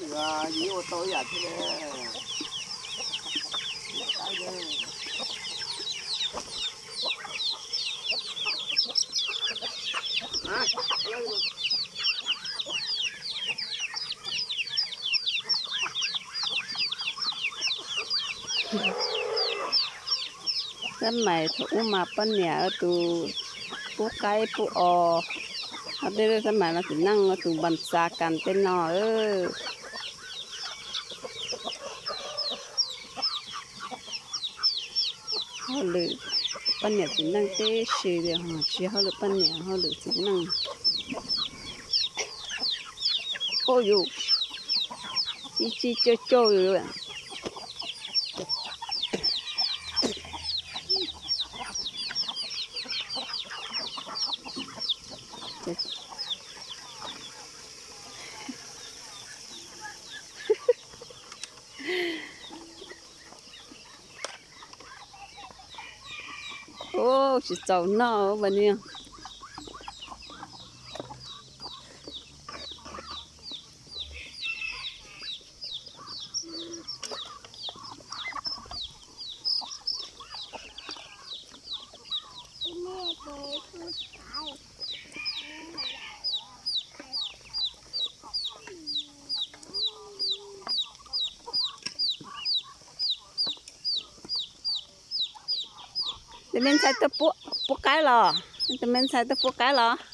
Yus ua tau ib yam thiab. Xab mais thaum ub mas poj niam tus pub qaib pub os, ho tej xab mais no txiv neej tus npas xav kas tej no. Hauj lwm poj niam txiv neej teb si li, tsis hauj lwm poj niam, hauj lwm txiv neej. Ua yus ib tsi cauj cauj yus. Ub, tsis txaus noj mas ni. Tus me ntxhais tuaj pub qaib los? Tus me ntxhais tuaj pub qaib los?